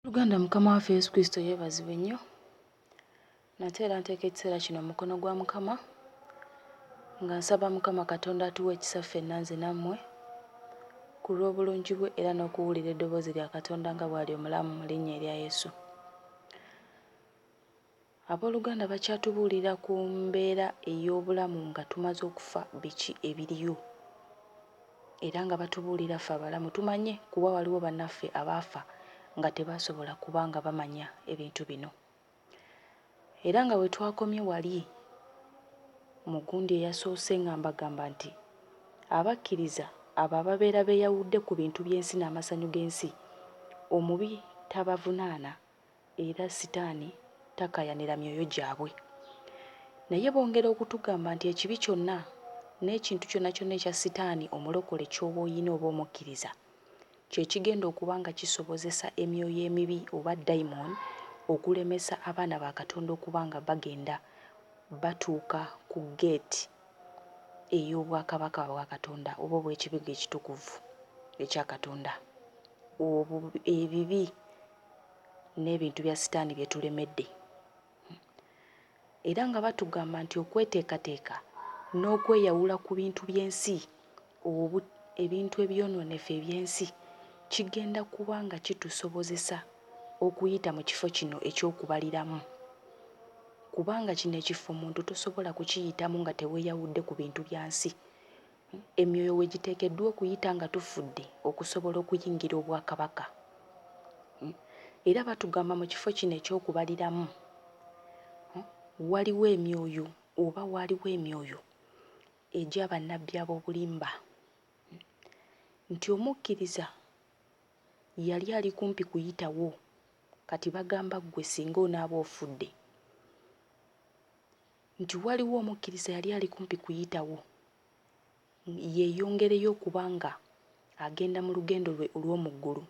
Luganda Mukama waffe Yesu Kristo yeebazibwe nnyo. Nate era nteeka ekiseera kino mu mukono gwa Mukama nga nsaba Mukama Katonda atuwe ekisa ffenna nze nammwe ku lw'obulungi bwe era n'okuwulira eddoboozi lya Katonda nga bw'ali omulamu mu linnya erya Yesu. Abooluganda bakyatubuulira ku mbeera ey'obulamu nga tumaze okufa biki ebiriyo era nga batubuulira ffe abalamu tumanye kuba waliwo bannaffe abaafa nga tebaasobola kuba nga bamanya ebintu bino. Era nga we twakomye wali mu gundi eyasoose nga mbagamba nti abakkiriza abo ababeera beeyawudde ku bintu by'ensi n'amasanyu g'ensi omubi tabavunaana era sitaani takaayanira myoyo gyabwe. Naye bongera okutugamba nti ekibi kyonna n'ekintu kyonna kyonna ekya sitaani omulokole ky'oba oyina oba omukkiriza kye kigenda okuba nga kisobozesa emyoyo emibi oba dayimooni okulemesa abaana ba Katonda okuba nga bagenda batuuka ku ggeeti ey'obwakabaka bwa Katonda oba obw'ekibuga ekitukuvu ekya Katonda. Ebibi n'ebintu bya sitaani bye tulemedde. Era nga batugamba nti okweteekateeka n'okweyawula ku bintu by'ensi, ebintu ebyonoonefu eby'ensi, kigenda kuba nga kitusobozesa okuyita mu kifo kino eky'okubaliramu. Kubanga kino ekifo omuntu tosobola kukiyitamu nga teweeyawudde ku bintu bya nsi. Emyoyo we giteekeddwa okuyita nga tufudde okusobola okuyingira obwakabaka. Era batugamba mu kifo kino eky'okubaliramu waliwo emyoyo oba waaliwo emyoyo egya bannabbi ab'obulimba nti omukkiriza yali ali kumpi kuyitawo kati bagamba ggwe singa onaaba ofudde nti waliwo omukkiriza yali ali kumpi kuyitawo yeeyongereyo okuba nga agenda mu lugendo lwe olw'omu ggulu.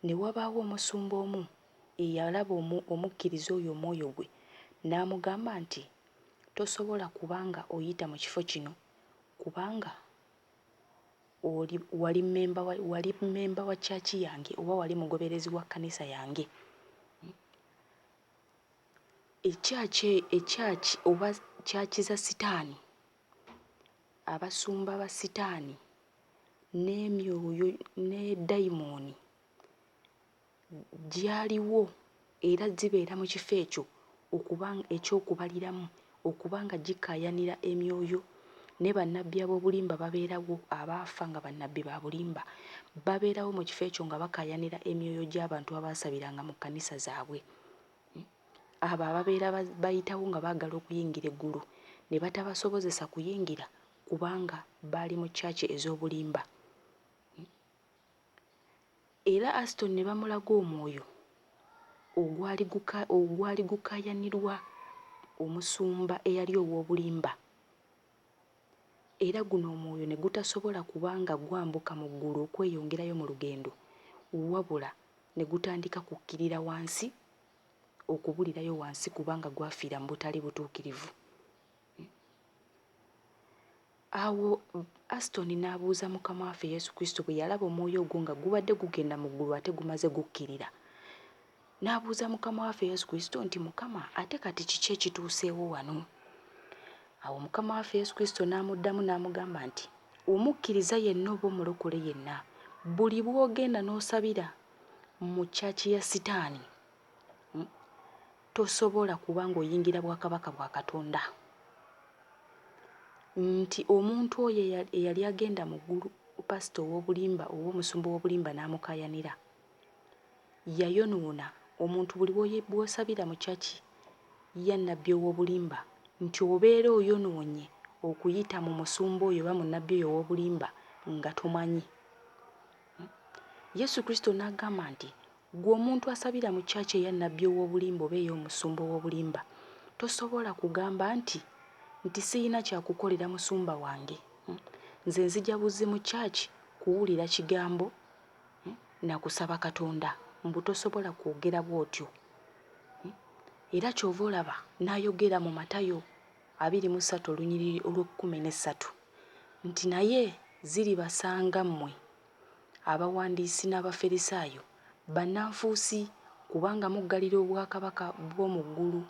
Ne wabaawo omusumba omu eyalaba omukkiriza oyo omwoyo gwe n'amugamba nti, Tosobola kuba nga oyita mu kifo kino kubanga oli, wali mmemba wa, wali mmemba wa church yange oba wali mugoberezi wa kkanisa yange. Ekyaki, ekyaki oba church za sitaani, abasumba ba sitaani n'emyoyo ne dayimooni gyaliwo era zibeera mu kifo ekyo okuba eky'okubaliramu okuba nga gikaayanira emyoyo ne bannabbi ab'obulimba babeerawo abaafa nga bannabbi ba bulimba babeerawo mu kifo ekyo nga bakaayanira emyoyo gy'abantu abaasabiranga mu kkanisa zaabwe. Abo ababeera bayitawo nga baagala okuyingira eggulu ne batabasobozesa kuyingira kubanga baali mu church ez'obulimba. Era Aston ne bamulaga omwoyo ogwali ogwali gukaayanirwa omusumba eyali ow'obulimba. Era guno omwoyo ne gutasobola kuba nga gwambuka mu ggulu okweyongerayo mu lugendo, wabula ne gutandika kukkirira wansi, okubulirayo wansi kubanga gwafiira mu butali butuukirivu. Awo Aston n'abuuza Mukama waffe Yesu Kristo bwe yalaba omwoyo ogwo nga gubadde gugenda mu ggulu ate gumaze gukkirira. N'abuuza Mukama waffe Yesu Kristo nti, Mukama, ate kati kiki ekituuseewo wano? Awo Mukama waffe Yesu Kristo n'amuddamu n'amugamba nti, Omukkiriza yenna oba omulokole yenna, buli bw'ogenda n'osabira mu church ya sitaani, tosobola kuba ng'oyingira bwakabaka bwa Katonda. Nti omuntu oyo eyali agenda mu ggulu, pasita ow'obulimba oba omusumba ow'obulimba n'amukaayanira, yayonoona. Omuntu buli bw'osabira mu church ya nnabbi ow'obulimba nti obeera oyonoonye okuyita mu musumba oyo oba mu nnabbi oyo ow'obulimba nga tomanyi. Yesu Kristo n'agamba nti, Ggwe omuntu asabira mu church eya nnabbi ow'obulimba oba ey'omusumba ow'obulimba, tosobola kugamba nti, nti siyina kya kukolera musumba wange. Nze nzija buzzi mu church kuwulira kigambo na kusaba Katonda. Mbu tosobola kwogera bw'otyo. Era ky'ova olaba n'ayogera mu Matayo 23 olunyiriri olw'ekkumi n'essatu nti, Naye ziribasanga mmwe, abawandiisi n'Abaferisaayo, Bannanfuusi, kubanga muggalira obwakabaka bw'omu ggulu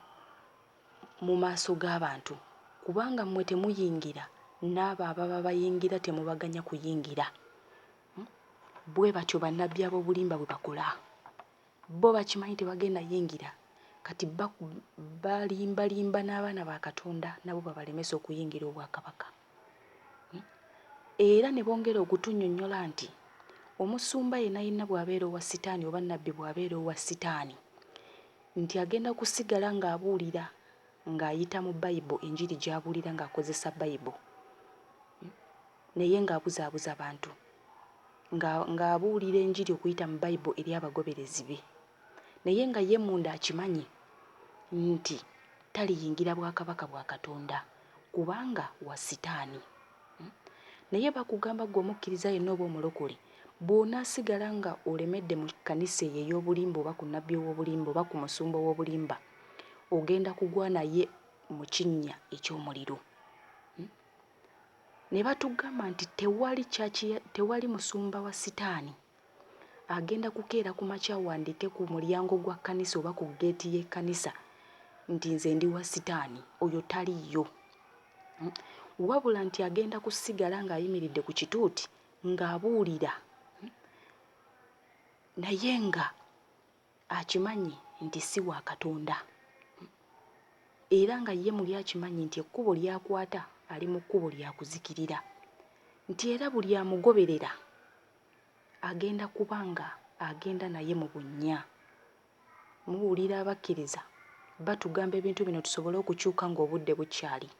mu maaso g'abantu, kubanga mmwe temuyingira, n'abo ababa bayingira temubaganya kuyingira. Bwe batyo bannabbi ab'obulimba bwe bakola. Bo bakimanyi tebagenda yingira, kati balimbalimba n'abaana ba Katonda nabo babalemese okuyingira obwakabaka. Era ne bongera okutunnyonnyola nti omusumba yenna yenna bw'abeera owa sitaani oba nnabbi bw'abeera owa sitaani nti agenda kusigala ng'abuulira ng'ayita mu Bible, enjiri gy'abuulira ng'akozesa Bible naye ng'abuzaabuza bantu, ng'abuulira enjiri okuyita mu Bible eri abagoberezi be naye nga ye munda akimanyi nti taliyingira bwakabaka bwa Katonda kubanga wa sitaani. Naye bakugamba ggwe omukkiriza yenna oba omulokole bw'onaasigala nga olemedde mu kkanisa eyo ey'obulimba oba ku nnabbi ow'obulimba oba ku musumba ow'obulimba ogenda kugwa naye mu kinnya eky'omuliro. Ne batugamba nti tewali church ya, tewali musumba wa sitaani agenda kukeera ku makya awandiike ku mulyango gwa kkanisa oba ku ggeeti y'ekkanisa nti nze ndi wa sitaani, oyo taliiyo. Wabula nti agenda kusigala ng'ayimiridde ku kituuti ng'abuulira naye nga akimanyi nti si wa Katonda era nga ye muli akimanyi nti ekkubo ly'akwata ali mu kkubo lya kuzikirira nti era buli amugoberera agenda kuba nga agenda naye mu bunnya. Muwulira abakkiriza batugamba ebintu bino tusobole okukyuka ng'obudde bukyali.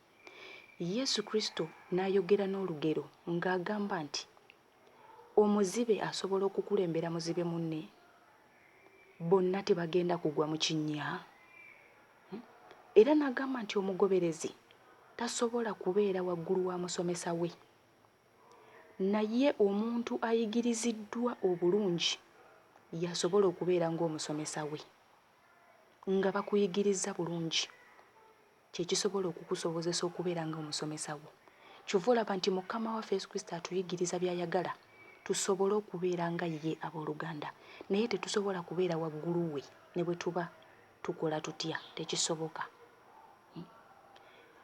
Yesu Kristo n'ayogera n'olugero ng'agamba nti, Omuzibe asobola okukulembera muzibe munne? Bonna tebagenda kugwa mu kinnya? Era n'agamba nti omugoberezi tasobola kubeera waggulu wa musomesa we. Naye omuntu ayigiriziddwa obulungi y'asobola okubeera ng'omusomesa we. Nga bakuyigirizza bulungi kye kisobola okukusobozesa okubeera ng'omusomesa wo. Ky'ova olaba nti Mukama waffe Yesu Kristo atuyigiriza by'ayagala tusobole okubeera nga ye, ab'oluganda. Naye tetusobola kubeera waggulu we ne bwe tuba tukola tutya, tekisoboka.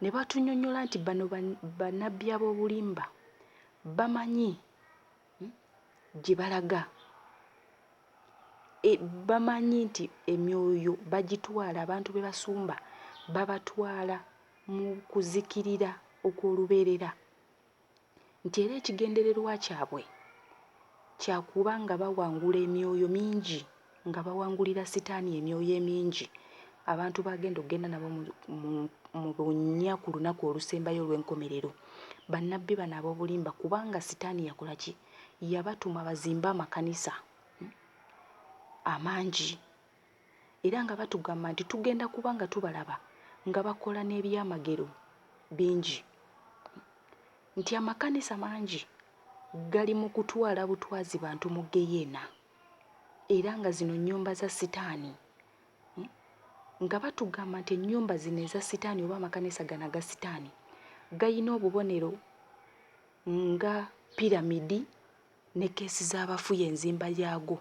Ne batunyonyola nti bano bannabbi ab'obulimba bamanyi gye balaga. E, bamanyi nti emyoyo bagitwala, abantu be basumba babatwala mu kuzikirira okw'olubeerera. Nti era ekigendererwa kyabwe kya kuba nga bawangula emyoyo mingi, nga bawangulira Sitaani emyoyo emingi, abantu b'agenda okugenda nabo mu, mu, mu bunnya ku lunaku olusembayo olw'enkomerero. Bannabbi bano ab'obulimba, kubanga Sitaani yakola ki? Yabatuma bazimbe amakanisa amangi. Era nga batugamba nti tugenda kuba nga tubalaba nga bakola n'ebyamagero bingi. Nti amakanisa mangi gali mu kutwala butwazi bantu mu ggeyeena. Era nga zino nnyumba za Sitaani. Nga batugamba nti ennyumba zino eza Sitaani oba amakanisa gano aga Sitaani gayina obubonero nga piramidi ne keesi z'abafu y'enzimba yaago.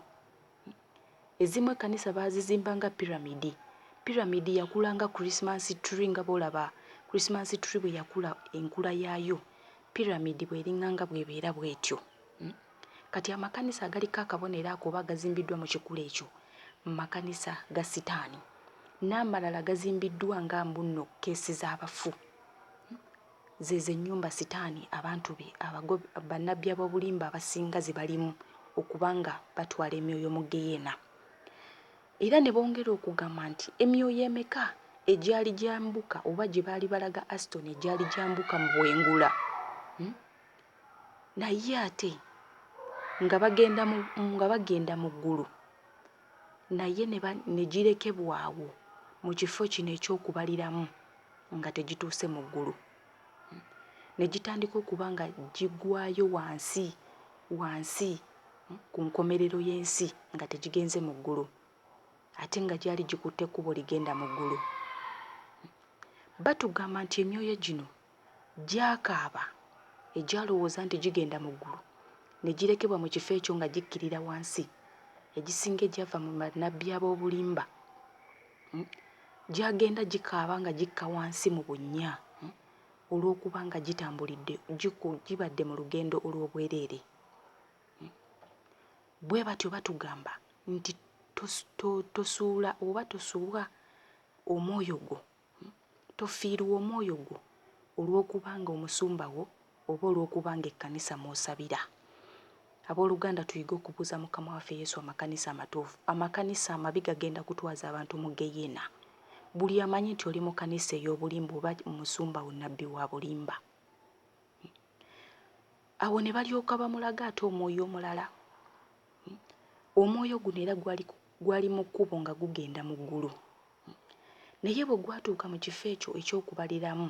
Ezimu ekkanisa baazizimba nga piramidi. Piramidi yakula nga Christmas tree nga bw'olaba Christmas tree bwe yakula enkula yaayo, piramidi bw'eringa nga bw'ebeera bw'etyo. Kati amakanisa agaliko akabonero ako oba agazimbiddwa mu kikula ekyo makanisa ga Sitaani. N'amalala gazimbiddwa nga mbunno keesi z'abafu. Zeezo ennyumba Sitaani abantu be, bannabbi ab'obulimba abasinga ze balimu okuba nga batwala emyoyo mu ggeyeena. Era ne bongera okugamba nti emyoyo emeka egyali gyambuka oba gye baali balaga Aston egyali gyambuka mu bwengula hmm? Naye ate nga bagenda mu, nga bagenda mu ggulu naye ne, ne girekebwa awo mu kifo kino eky'okubaliramu nga tegituuse mu ggulu, ne gitandika okuba nga gigwayo wansi, wansi ku nkomerero y'ensi nga tegigenze mu ggulu, ate nga gyali gikutte kkubo ligenda mu ggulu. Batugamba nti emyoyo gino gyakaaba, egyalowooza nti gigenda mu ggulu, ne girekebwa mu kifo ekyo nga gikkirira wansi, Egisinga egyava mu bannabbi ab'obulimba gyagenda gikaaba nga gikka wansi mu bunnya olw'okuba nga gitambulidde gibadde mu lugendo olw'obwereere. Bwe batyo batugamba nti tosuula oba tosubwa omwoyo gwo, tofiirwa omwoyo gwo olw'okuba nga omusumba wo oba olw'okuba nga ekkanisa mw'osabira. Abooluganda tuyige okubuuza Mukama waffe Yesu amakanisa amatuufu. Amakanisa amabi gagenda kutwaza abantu mu ggeyeena. Buli amanyi nti oli mu kanisa ey'obulimba oba musumba wo nnabbi wa bulimba. Awo ne balyoka bamulaga ate omwoyo omulala. Omwoyo guno era gwali, gwali mu kkubo nga gugenda mu ggulu. Naye bwe gwatuuka mu kifo ekyo eky'okubaliramu,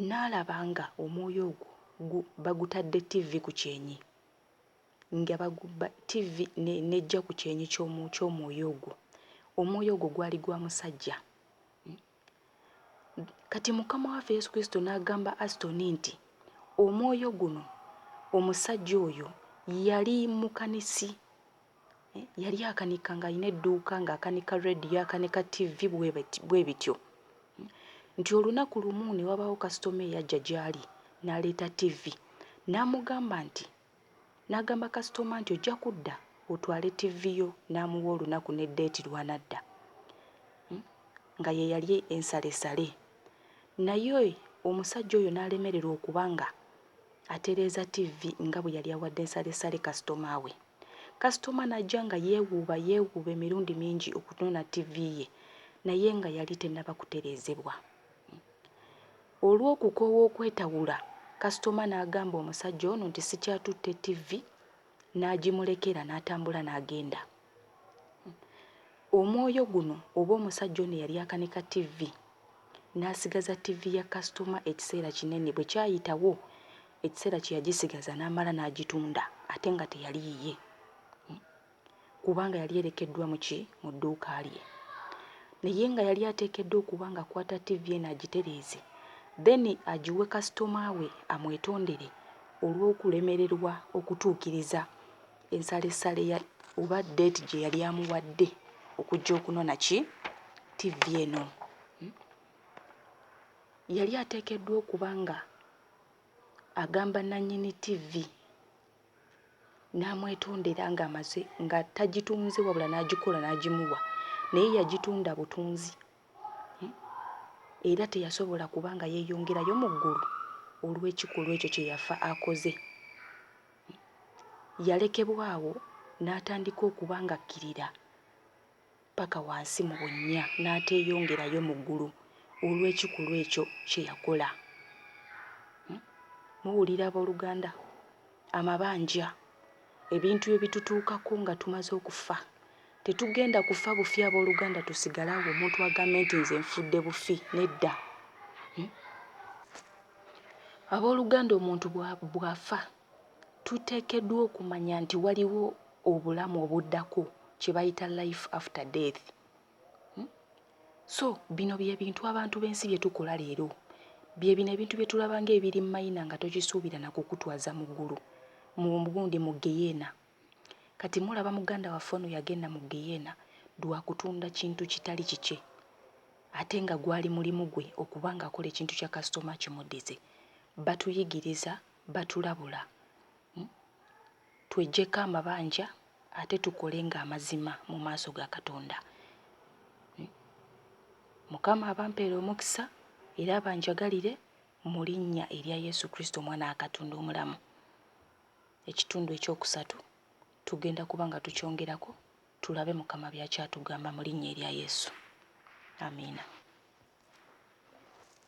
n'alaba nga omwoyo ogwo gu, bagutadde ttivvi ku kyenyi. Nga bagu, ba, ttivvi ne, n'ejja ku kyenyi ky'omu, ky'omwoyo ogwo. Omwoyo ogwo gwali gwa musajja. Kati Mukama waffe Yesu Kristo n'agamba Aston nti, Omwoyo guno, omusajja oyo yali mukanisi. Eh, yali akanika ng'alina edduuka, ng'akanika rediyo, akanika ttivi, bwe bityo. Nti olunaku lumu ne wabaawo kasitoma eyajja gy'ali n'aleeta ttivi n'amugamba nti, n'agamba kasitoma nti ojja kudda otwale ttivi yo n'amuwa olunaku ne ddeeti lw'anadda. Nga ye yali ensalesale. Naye omusajja oyo n'alemererwa okuba nga atereeza ttivi nga bwe yali awadde nsalesale kasitoma we. Kasitoma n'ajja nga yeewuuba yeewuuba emirundi mingi okunona ttivi ye naye nga yali tennaba kutereezebwa. Olw'okukoowa okwetawula, kasitoma n'agamba omusajja ono nti sikyatutte ttivi n'agimulekera n'atambula n'agenda. Omwoyo guno oba omusajja ono eyali akanika ttivi n'asigaza ttivi ya kasitoma ekiseera kinene bwe kyayitawo ekiseera kye yagisigaza n'amala n'agitunda ate nga teyali yiye kubanga yali erekeddwa mu ki mu dduuka lye naye nga yali ateekeddwa okuba nga akwata ttivi eno agitereeze then agiwe kasitoma we amwetondere olw'okulemererwa okutuukiriza ensalessale ya oba date gye yali amuwadde okujja okunona ki ttivi eno. Yali ateekeddwa okuba nga agamba nnannyini ttivi n'amwetondera ng'amaze nga tagitunze wabula n'agikola n'agimuwa naye yagitunda butunzi era teyasobola kuba nga yeeyongerayo mu ggulu olw'ekikolwa ekyo kye yafa akoze. Yalekebwa awo n'atandika okuba ng'akkirira ppaka wansi mu bunnya n'ateeyongerayo mu ggulu olw'ekikolwa ekyo kye yakola. Muwulira abooluganda? Amabanja, ebintu ebitutuukako nga tumaze okufa. Tetugenda kufa bufi abooluganda tusigale awo omuntu agambe nti nze nfudde bufi. Nedda. Abooluganda omuntu bw'afa tuteekeddwa okumanya nti waliwo obulamu obuddako kye bayita life after death. So bino bye bintu abantu b'ensi bye tukola leero. Bye bino ebintu bye tulaba ng'ebiri mayina nga tokisuubira na kukutwaza mu ggulu, mu gundi mu ggeyeena. Kati mulaba muganda waffe ono yagenda mu ggeyeena lwa kutunda kintu kitali kikye ate nga gwali mulimu gwe okuba ng'akola ekintu kya kasitoma akimuddize. Batuyigiriza, batulabula tweggyeko amabanja ate tukolenga amazima mu maaso ga Katonda. Mukama abampeere omukisa era abanjagalire mu linnya erya Yesu Kristo Omwana wa Katonda omulamu. Ekitundu ekyokusatu tugenda kuba nga tukyongerako tulabe Mukama by'akyatugamba mu linnya erya Yesu. Amiina.